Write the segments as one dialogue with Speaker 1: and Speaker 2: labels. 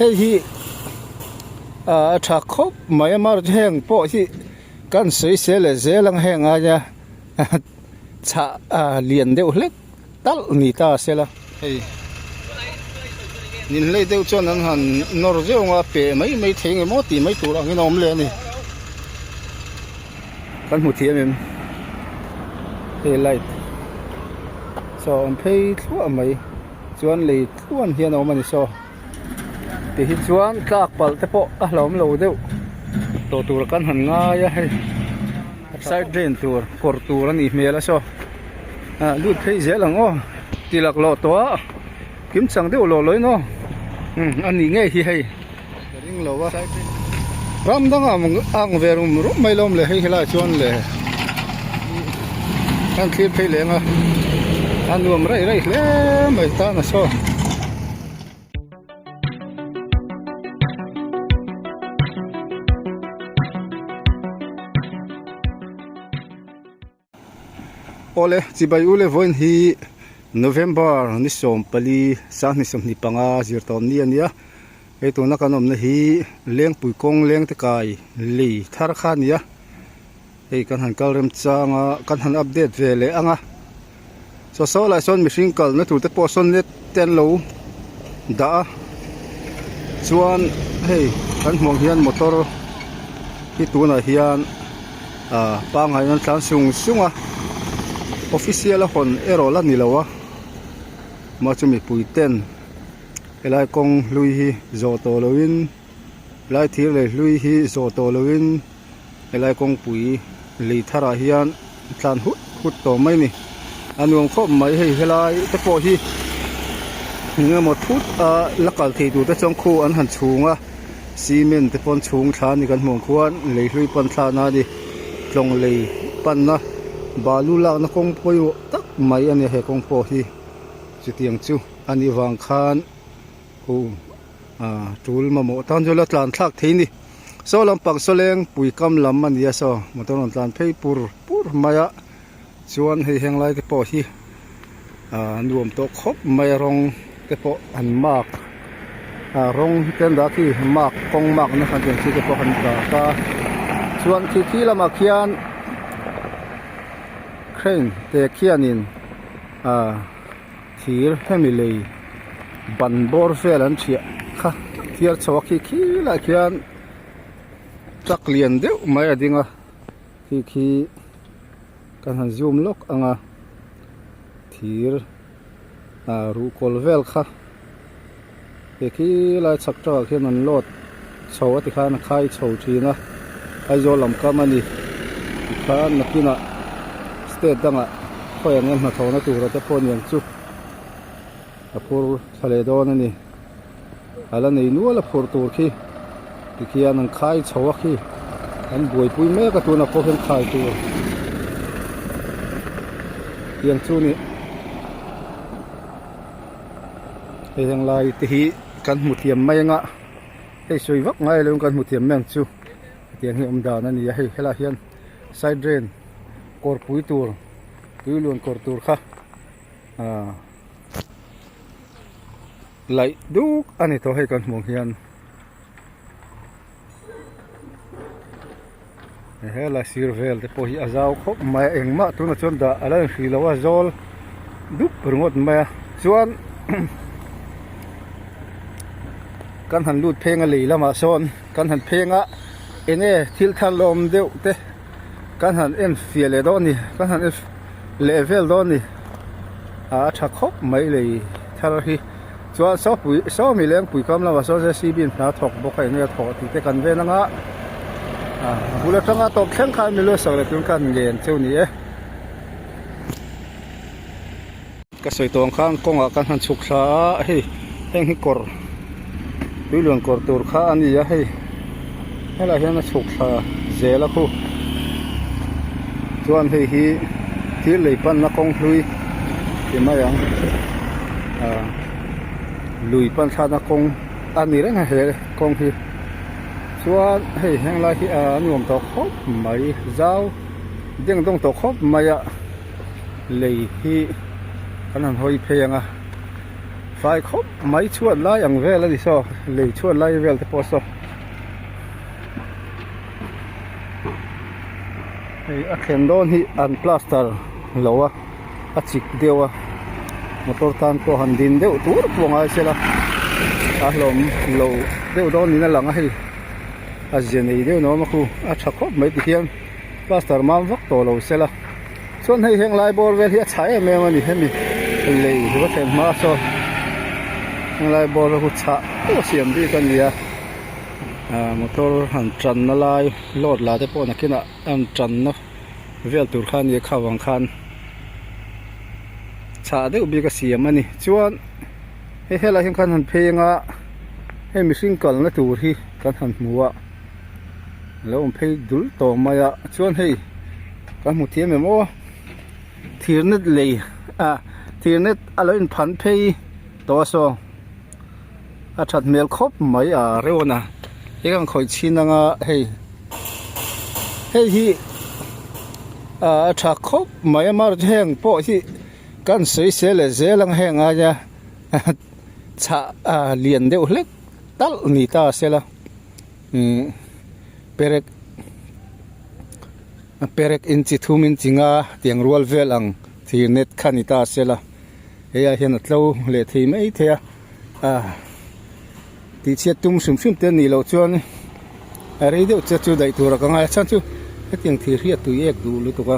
Speaker 1: Hei hi a tha khawp mai a amaherawhchu heng pawh hi kan sawi sel leh zel ang heng aia chhah lian deuh hlek talh ni ta sela hei ninhlei deuh chuan an han nawr viau ang a peh mai mai thei nge maw tih mai tur angin a awm leh a ni kan hmu thiam em hei light saw a awm phei thluah mai chuan lei tluan hian a awm a ni saw ti hi chuan tlak palh te pawh a hlauhawm lo deuh tawh tur kan han ngai a hei side drain tur kawr tur a nih hmel a saw ah lut phei zel ang aw ti laklawh tawh a kim chang deuh lawh lawin aw umm a nih ngei hi hei ka ring lo a ram dang ang ang ve rum rum mai lawm le hei helaiah chuan le an thlir phei leng a a nuam raih raih hle mai tan a saw. Awle chibai u le vawiin hi November ni 14 2025 zirtawm ni a nia hei tuna kan awmna hi Lengpui kawng lengte kai lei thar kha a ni a hei kan han kal remchang a kan han update ve leh ang a chaw saw lah sawn mihring kalna tur te pawh sawn net te an lo dah a chuan hei kan hmuh ang hian motor hi tunah hian ah pangngai in an tlan sung sung a official a hawn erawh la ni lo a mah chu mipui ten helai kawng hlui hi zawh tawh lo in helai thir leh hlui hi zawh tawh lo in. Helai kawngpui lei tharah hian tlan hut hut tawh mai a ni. A nuam khawp mai hei helai te pawh hi eng emaw thut a la kal thei tur te chuan khu an han chhung a cement te pawn chhung thla a ni kan hmuh ang khuan lei hlui pan thlakna a ni tlawng lei panna balu lakna kawng pawimawh tak mai a ni he kawng pawh hi chutiang chu a nih vang khan khu ah tul mamawh tan chu la tlan thlak thei a ni. Saw lampang sawleng pui kam lam a ni a saw motor rawn tlan phei pur pur mai a chuan hei heng lai te pawh hi ah nuam tawh khawp mai a rawng te pawh an mark ah rawng te an dah khi mark kawng mark na khan tiang chi te pawh an dah a chuan khi khi lamah khian crane te khianin ah. Thir hemi lei ban bawr vel an thiah kha thiar chho a khi khi lai khian truck lian deuh mai a ding a khi khi kan han zoom lawk ang a thir ah ruhkawl vel kha he khi lai chhak truck ah khian an load chho a tikhan a khai chho thin a Aizawl lam kam a ni tikhan nakinah state dangah khawi ang em hnathawhna tura te pawh niang chu a phur thla leh dawn a ni a la nei nual a phurh tur khi tikhian an khai chho a khi an buaipui mek a tunah pawh hian khai tur tiang chu ni. Hei heng lai te hi kan hmu thiam mai anga hei sawi vak ngai lo in kan hmu thiam mai ang chu hetiang hi awm dan a ni a hei helaiah hian side drain kawr pui tur tui luan kawr tur kha ah laih duk a ni tawh hei kan hmuh ang hian. Helai sir vel te pawh hi a zau khawp mai a engmah tunah chuan dah a la inhrih loh a zawl dup ringawt mai a chuan kan han lut pheng a lei lamah sawn kan han pheng a enge thil thar lawm deuh te kan han en fiah leh dawn a ni kan han en leh vel dawn a ni a tha khawp mai lei thar hi. Chuan sawpui sawmi lengpui kam lamah sawn JCB in hna thawk bawk a enge a thawh tih te kan ven anga a bul atanga tawp thleng khan mi luasak leh tun khan ngen cheu ni e. Ka sawi tawh ang khan kawngah kan han chhuk thla a hei heng hi kawr tuiluan kawr tur kha a ni a hei helaiah hian a chhuk thla zel a khu chuan hei hi thil lei panna kawng hlui ti mai ang. Ah lui pan thlatna kawng a ni reng a he kawng hi chuan hei henglai hi a nuam tawh khawp mai zau deng dawng tawh khawp mai a lei hi kan han hawi phei ang a. Fai khawp mai chhuat lai ang vel a ni saw lei chhuat lai vel te pawh saw hei a thlen dawn hi an plaster lo a a chik deuh a motor tan pawh han din deuh tur pawh ngai sela a hlawm lo deuh dawn niin a lang a hei a zia nei deuh nuam a khu a tha khawp mai tihian plaster mam vak tawh lo sela. Chuan hei heng lai bawr vel hi a chhah em em a ni hemi lei va thlen hma sawn heng lai bawr vel khu chhah deuh a siam bik a ni a ah motor han tanna lai load la te pawh nakinah an tanna vel tur kha a ni a kha vang khan chhah deuh bik a siam a ni chuan hei helai hian khan han phei anga hei mihring kalna tur hi kan han hmu a. Lo awm phei dul tawh mai a chuan hei kan hmu thiam em aw thir net lei ah thir net a lo in phan phei tawh a saw a that hmel khawp mai a reuh a hei kan khawih chhin anga hei hei hi ah a tha khawp mai a mar heng pawh hi kan sawi sel leh zel ang heng aia chhah ah lian deuh hlek talh ni ta sela. Ihh perek perek inchi thum inchi nga tiang rual vel ang thir net kha ni ta sela hei ah hian a tlo leh thei mai thei a ah tihchhiat tum hrim hrim te anih loh chuan a rei deuh che chu daih tur a ka ngai a chhan chu hetiang thir hi a tui ek duh lutuk a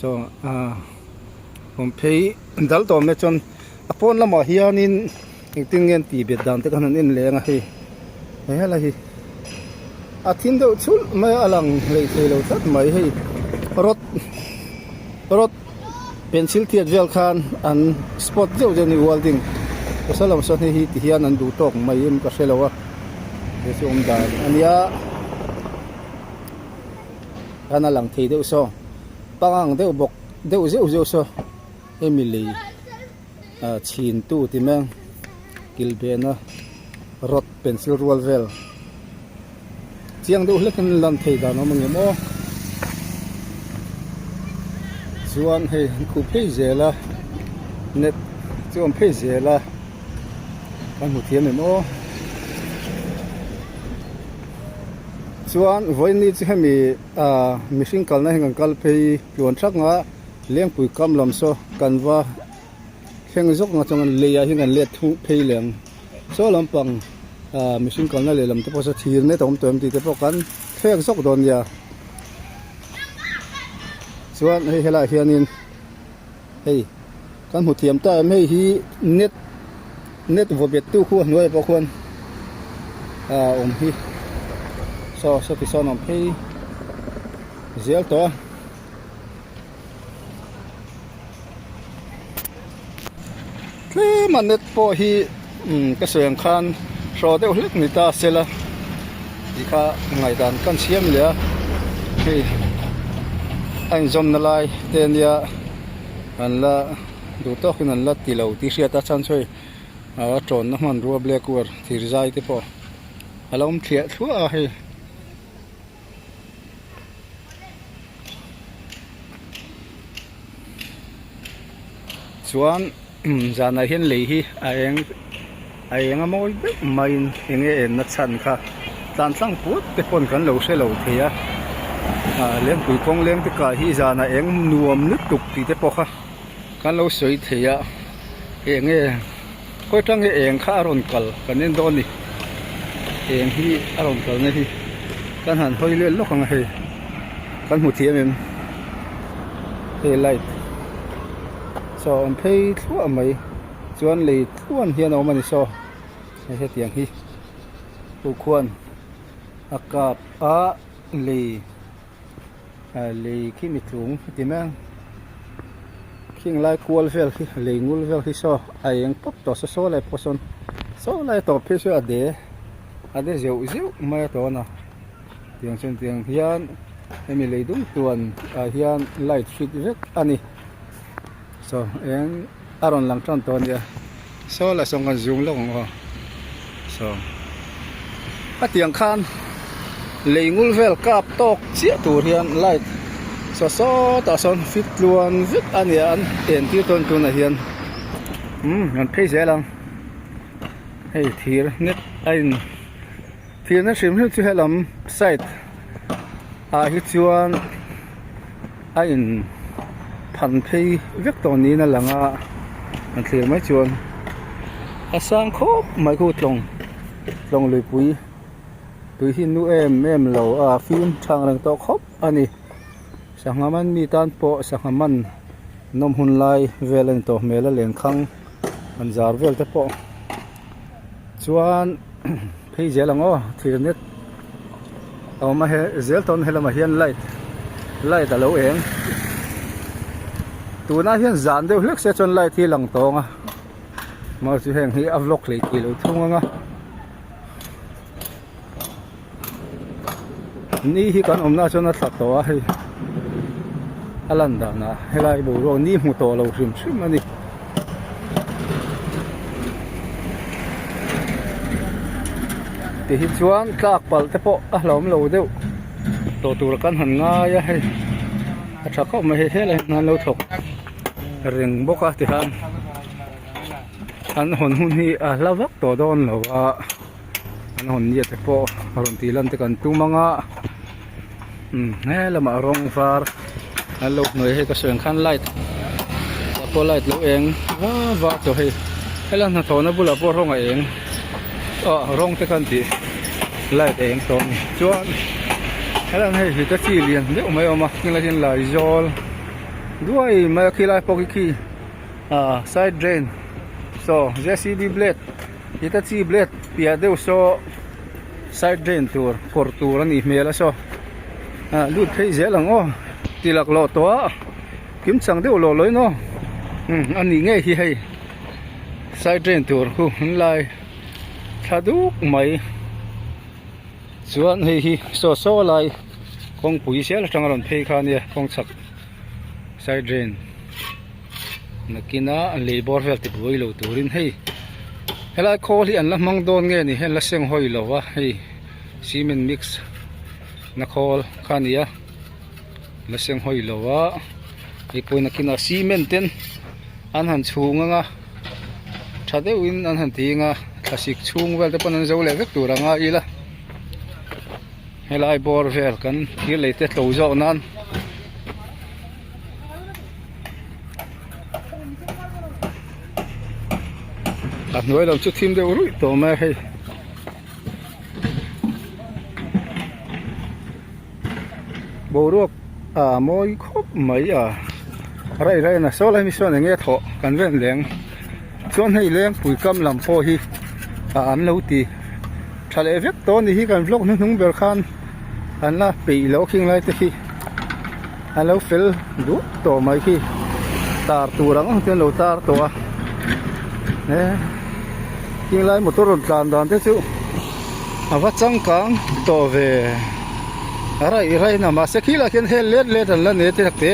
Speaker 1: saw ah awm phei dal tawh mai chuan a pawn lamah hianin. Engtin nge an tih bet dan te khan an en leng a hei he helai hi a thim deuh chhulh mai a a lang hlei thei lo tlat mai hei rod rod pencil tiat vel khan an spot deuh deuh a ni welding pasal lam sawn hei hi ti hian an duh tawk mai em ka hre lo a he chu awm dan a nia khan a lang thei deuh saw pangang deuh bawk deuh zeuh zeuh saw hemi lei. Ah chhin tu ti mai ang kilbena rod pencil rual vel chiang deuh hlek in lan thei dan a awm ang em aw chuan hei an khuh phei zel a net chu a awm phei zel a kan hmu thiam em aw chuan vawiin ni chu hemi ah mihring kalna hi kan kal phei tluan thak ang a. Lengpui kam lam saw kan va thleng zawk ang chuan lei ah hian kan let thung phei leh ang saw lampang ah mihring kalna lehlam te pawh saw thir net a awm tawh em tih te pawh kan thlek zawk dawn nia chuan hei helaiah hianin hei kan hmu thiam ta em hei hi net net vaw bet tu khu a hnuaiah pawh khuan ah awm hi saw sawti sawn a awm phei zel tawh a. Tlem a net pawh hi umm ka sawi ang khan hraw deuh hlek ni ta sela tih kha ngaihdan kan siam leh a hei a inzawmna lai te ania an la duh tawkin an la ti lo tih hriat a chhan chu hei a tawnna hmanrua black ware thir zai te pawh a lo awm thliah thluah a hei. Chuan zanah hian lei hi a eng a eng a mawi deuh maiin eng nge enna chhan kha tlan tlang put te pawn kan lo hre lo thei a ah lengpui kawng leng te kah hi zanah eng nuam lutuk tih te pawh kha kan lo sawi thei a eng nge. Khawi atang hi eng kha a rawn kal kan en dawn a ni eng hi a rawn kalna hi kan han hawi lel lawk ang a hei kan hmu thiam em hei light saw a awm phei thluah mai chuan lei tluan hian a awm a ni saw hei hetiang hi tu khuan a kap a lei. Lei khi mi tlung a ti mai ang khing lai kual vel khi lei ngul vel khi saw a eng pawp tawh saw saw lai pawh sawn saw lai tawp phei saw a de a de zeuh zeuh mai a tawn a tiang chuan tiang hian hemi lei dung tuan ah hian light fit vek a ni saw eng a rawn lang tan tawh a nia saw lah sawn kan zoom lawk ang aw saw a tiang khan lei ngul vel kap tawk chiah tur hian light saw sawtah sawn fit tluan vek a nia an entir tawn tunah hian. Umm an phei zel ang hei thir net a in thir na hrim hrim chu helam side ah hi chuan a in phan phei vek tawh niin a lang a an thlir mai chuan a sang khawp mai khu tlawng tlawng luipui tui hi nu em em lo a fim thang reng tawh khawp a ni. Sangha man mi tan pawh sangha man nawm hun lai vel a ni tawh hmel a lenkhang an zar vel te pawh chuan phei zel ang aw thir net a awm a he zel tawn helamah hian light light a lo eng tunah hian zan deuh hlek se chuan light hi a lang tawng a mahse heng hi a vlog hlei thei lo thung ang a. Ni hi kan awmna chuan a thla tawh a hei a lan danah helai boruak ni hmu tawh lo hrim hrim a ni. Ti hi chuan tlak palh te pawh a hlauhawm lo deuh tawh tur kan han ngai a hei a tha khawp mai hei helai hian an lo thawk reng bawk a tikhan an hawn hun hi a hla vak tawh dawn lo a. An hawn nia te pawh rawn tih lan te kan tum ang a umm he lamah rawng var an lo hnuai hei ka sawi ang khan light tah pawh light lo eng va va tawh hei helai hnathawhna bulah pawh rawng a eng ah rawng te khan tih light a eng tawh a ni chuan helai hei hitachi lian deuh mai a awm a khilai hian laizawl duai mai a khilai pawh khi khi ah side drain saw J C B blade. Hitachi blade piah deuh saw side drain tur kawr tur a nih hmel a saw ah lut phei zel ang aw ti laklawh tawh a kim chang deuh lawh lawin aw umm a nih ngei hi hei side drain tur khu an lai thla duk mai chuan hei hi saw saw lai kawngpui zel atanga rawn phei kha a nia kawng chhak side drain. Nakina an lei bawr vel ti buai lo turin hei helai khawl hi an la hmang dawn nge ni hei la seng hawi lo a hei cement mix na khawl kha a ni a la seng hawi lo a hei pawh nakinah cement ten an han chhung anga tha deuhin an han ti anga thlasik chhung vel te pawn an zo leh vek tur anga ila helai bawr vel kan thir lei te tlo zawk nan. A hnuai lam chu thim deuh ruih tawh mai a hei boruak a mawi khawp mai a raih raih a saw lai mi sawn eng nge thawh kan ven leng chuan hei lengpui kam lam pawh hi a an lo ti tha leh vek tawh a ni hi kan vlog hnuhnung ber khan an la peih loh khing lai te khi. A lo fel duah tawh mai khi tar tur ang ang te an lo tar tawh a he khing lai motor rawn tlan dan te chu a va changkang tawh ve a raih raih na mahse khi lah khian hel let let an la nei te tak te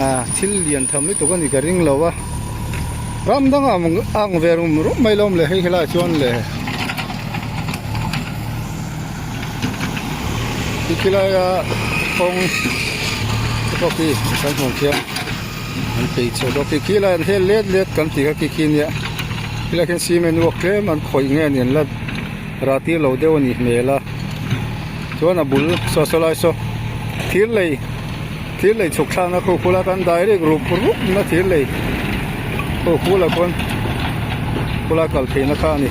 Speaker 1: a thil lian tham lutuk a ni ka ring lo a ram dang ang ang ve rum rum mai lo awm leh hei helaiah chuan le Khilai a kawng te pawh khi kan hmuh khian an phei chho bawk khi khilai an hel let let kan tih kha khi khi nia khilai khian cement work tlem an khawih nge ni an la rah tir lo deuh a nih hmel a chuan a bul saw saw lai saw thir lei thir lei chhuk thlakna khu khula kan direct rup rup na thir lei khu khula khawn khula kal theihna kha a ni.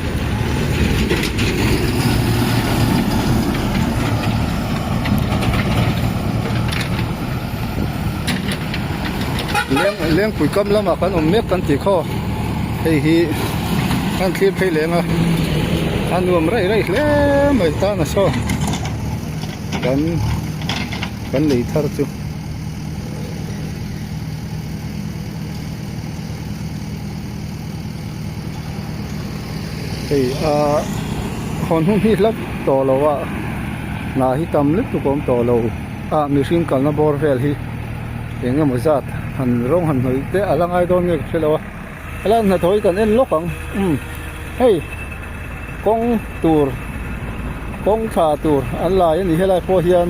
Speaker 1: Leng lengpui kam lamah kan awm mek kan tih khaw hei hi kan thlir phei leng a a nuam raih raih hle mai tan a saw kan kan lei thar chu. Hei ah hawn hun hi hlap tawh lo a hna hi tam lutuk a awm tawh lo a mihring kalna bawr vel hi eng emaw zat han rawng han hnawih te a la ngai dawn nge ka hre lo a helai hnathawh hi kan en lawk ang umm hei kawng tur kawng thla tur an lai a ni helai pawh hian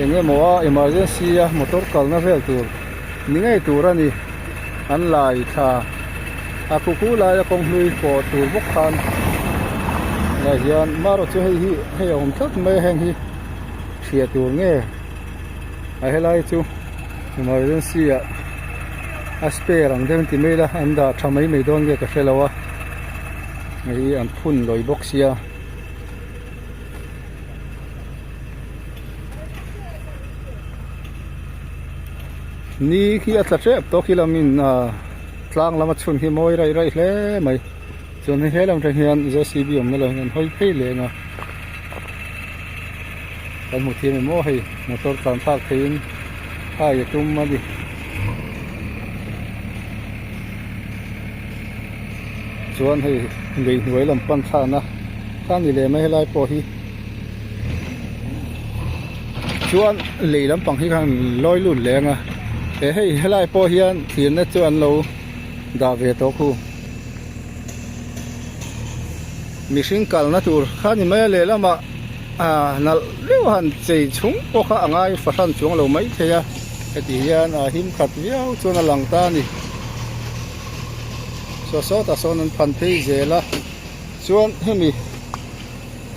Speaker 1: eng emaw a emergency a motor kalna vel tur ni ngei tur a ni an lai thla. A khu khu laia kawng hlui pawh tur bawk khan lai hian marawh chu hei hi hei a awm tlat mai a heng hi hriat tur nge a helai chu emergency ah a spare ang deuh an ti mai ila an dah tha mai mai dawn nge ka hre lo a hei hi an phun lawi bawk sia. Ni khi a tla tep tawh khi lamin ah tlang lama chhun hi mawi raih raih hle mai chuan hei helam atang hian j c b awmna lo hian an hawi phei leng a kan hmu thiam em aw hei motor tlan thlak theiin hai a tum a ni. Chuan hei lei hnuai lam pan thlakna kha a ni lem a helai pawh hi chuan lei lampang hi khan lawi lut leng a he hei helai pawh hian thirna chu an lo dah ve tawh khu mihring kalna tur kha ni mai a lehlamah ah nalh deuh han chei chhung pawh kha a ngai fahran chuang lo maithei a heti hian a him khat viau chuan a lang ta a ni. Saw sawtah sawn an phan phei zel a chuan hemi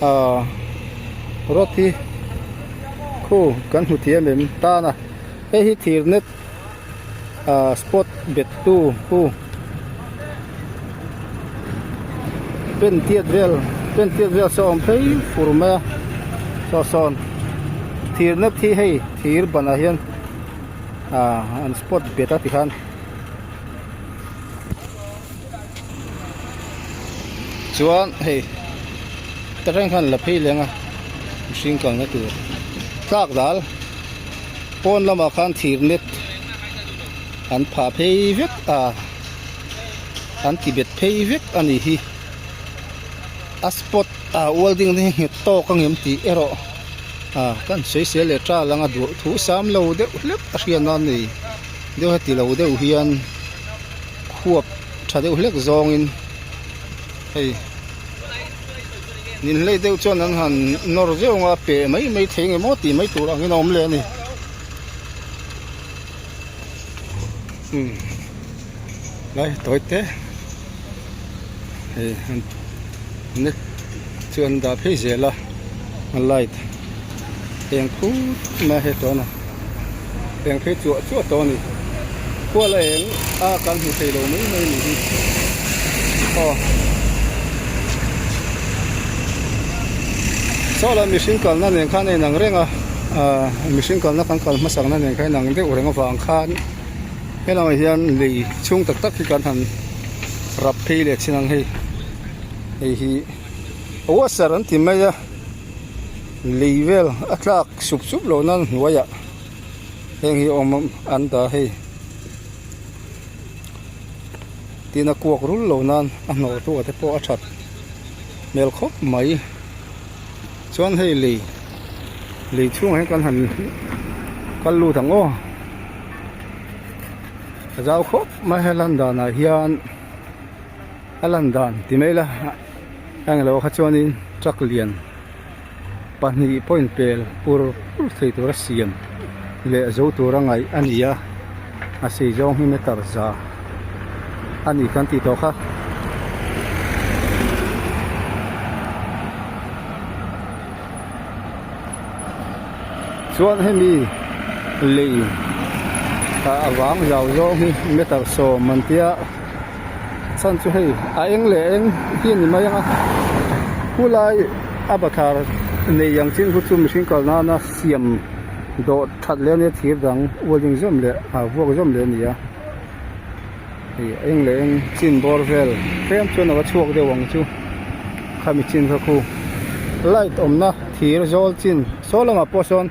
Speaker 1: ah rod hi khu kan hmu thiam em tan a hei hi thir net ah spot bet tu khu pen tiat vel pen tiat vel saw a awm phei fur mai a saw sawn thir net hi hei thir banah hian ah an spot bet a tikhan. Chuan hei ta reng khan la phei leng a mihring kalna tur tlak dal pawn lamah khan thir net an phah phei vek a an ti bet phei vek a ni hi a spot a welding te hi nghet tawk ang em tih erawh ah kan sawisel leh tal ang a duh thu sam lo deuh hlek a hriat nan a ni. Deuh heti lo deuh hian khuap tha deuh hlek zawngin hei ninhlei deuh chuan an han nawr viau ang a peh mai mai thei nge maw tih mai tur angin a awm leh a ni umm lai tawi te hei net chu an dah phei zel a light eng phut mai a hei tawh a ni. Eng phei chuah chuah tawh a ni. Khual a eng a kan hmu thei lo mai mai a nih hi. Aw. Saw la mihring kalna nen khan a inang reng a, ah mihring kalna kan kal hmasakna nen khan a inang deuh reng avang khan helamah hian lei chhung tak tak hi kan han rap phei leh thin ang hei. Hei hi washer an ti mai a. Lei vel a tlak sup sup loh nan hnuaiah heng hi awm an dah hei tin a kuak rul lo nan a hnawh tu ah te pawh a that hmel khawp mai chuan hei lei lei chhungah hian kan han kal lut ang aw a zau khawp mai a lan danah hian a lan dan ti mai ila a englo kha chuanin truck lian. pahnih pawhin pel pur pur thei tura siam leh zo tura ngaih a ni a a sei zawng hi meter za a ni kan tih tawh kha. Chuan hemi lei ah a vang zau zawng hi meter sawm an tia. Chhan chu hei a eng leh eng hi a ni mai ang a khulai a bathlar nei ang chin khu chu mihring kal nana siam dawh that leh ania thir dang welding zawm leh ah vuak zawm leh a ni a hei a eng leh eng chin bawr vel tlem chuan a va chhuak deuh ang chu khami chin kha khu light awmna thir zawl chin saw lamah pawh sawn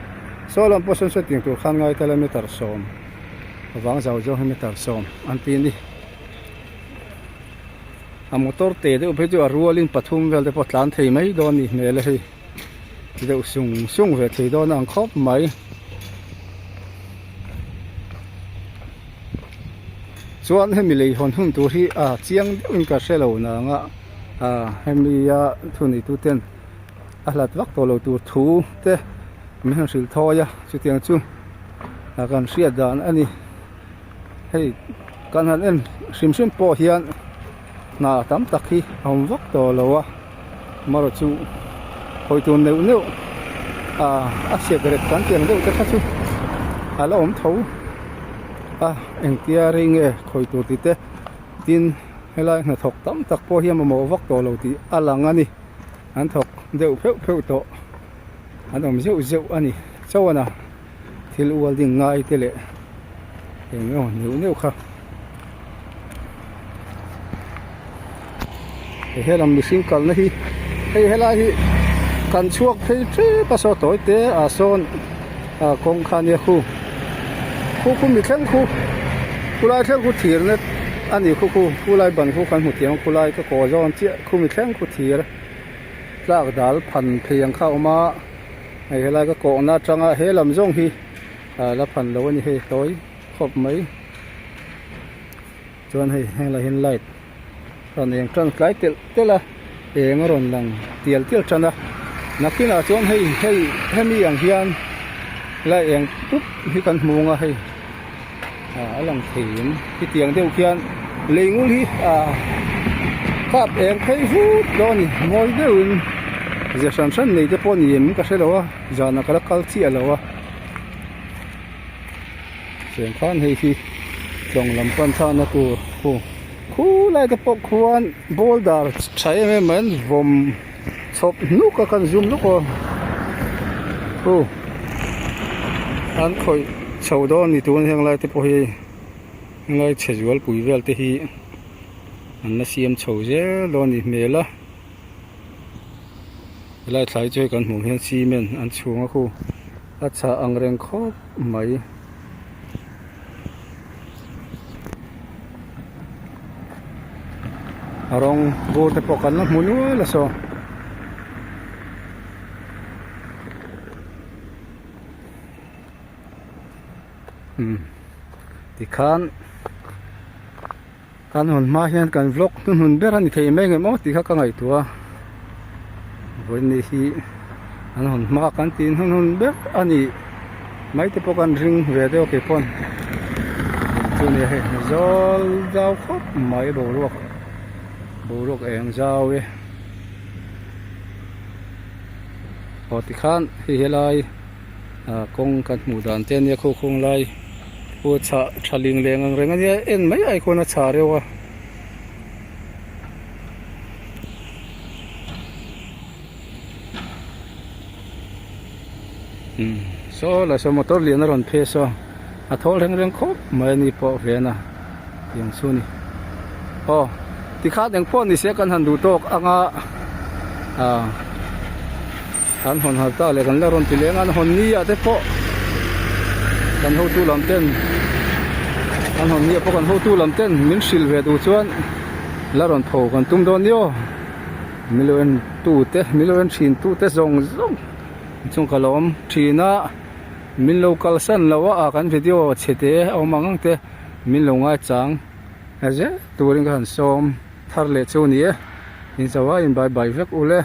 Speaker 1: saw lam pawh sawn sawtiang tur khan ngai tala meter sawm a vang zau zawng hi meter sawm an ti a ni. A motor te deuh phei chu a rualin pathum vel te pawh tlan thei mai dawn a nih hmel a hei deuh sung sung ve thei dawn a ang khawp mai. Chuan hemi lei hawn hun tur hi a chiang deuhin ka hre lo nang a ah hemi a thu neitu ten a hlat vak tawh lo tur thu te min han hrilh thawi a chutiang chu a kan hriat dan a ni. Hei kan han en hrim hrim pawh hian. Hna tam tak hi a awm vak tawh lo a amaherawh chu hawi tur neuh neuh ah a sek rek kan tih ang deuh te kha chu a la awm tho a engtia rei nge khawi tur tih te tin helai hnathawk tam tak pawh hi a mamawh vak tawh lo tih a lang a ni an thawk deuh pheuh pheuh tawh an awm zeuh zeuh a ni chuan a thil welding ngai te leh eng emaw neuh neuh kha he lam mihring kalna hi hei helai hi kan chhuak phei tep a saw tawi te ah sawn ah kawng kha ania khu khu khu mi thleng khu khulai thleng khu thir na a ni khu khu khulai ban khu kan hmu thiam a khulai ka kaw zawn chiah khu mi thleng khu thir tlak dal phan phei ang kha a awm a. Hei helai ka kawhna atanga he lam zawng hi ah la phan lo a ni hei tawi khawp mai chuan hei heng lah hian light rawn eng tan tlai telh telh a eng a rawn lang tial tial tan a nakinah chuan hei hei hemi ang hian lai eng pup hi kan hmu ang a hei ah a lang thei em hetiang deuh khian lei ngul hi ah kap eng phei vut dawn a ni mawi deuhin ze hran hran nei te pawh a ni em ka hre lo a zanah ka la kal chiah lo a cheng khan hei hi tlawng lam pan thlakna tur khu khulai te pawh khuan boulder tha em em mai an vawm chhawp hnuk a kan zoom lawk aw khu an khawih chho dawn a ni tun heng lai te pawh hi helai chhe zual pui vel te hi an la siam chho zel dawn a ni hmel a helai thlai chu hei kan hmuh hian cement an chhung a khu a chhah ang reng khawp mai. A rawng bur te pawh kan la hmu nual a saw. Umm tikhan kan hawn hma hian kan vlog hnuhnun ber a ni thei mai ngem aw tih kha ka ngaihtuah a vawiin hi an hawn hma kan tih hnuhnun ber a ni mai te pawh kan ring ve deuh a keipawn chu nia hei zawl zau khawp mai boruak boruak eng zau e aw tikhan hei helai ah kawng kan hmuh dan te ania khaw khawng lai pawh chhah tha ling leng ang reng ania en mai ai khawn a chhah reuh a. Umm saw lah saw motor lian a rawn phei saw a thawl reng reng khawp mai a ni pawh ven a tiang chu a ni aw tikhan eng pawh ni se kan han duh tawk anga ah kan hawn har ta leh kan la rawn ti leng a an hawn ni ah te pawh kan hotu lam ten an hawn ni ah pawh kan hotu lam ten min hrilh ve duh chuan la rawn tho kan tum dawn nia aw. Milo en tute milo en thin tute zawng zawng chung ka lo awm thin a min lo kalsan lo a kan video chhe te a awm ang ang te min lo ngaichang zel turin ka han sawm thar leh chu a ni e in zo a in bai bai vek ule.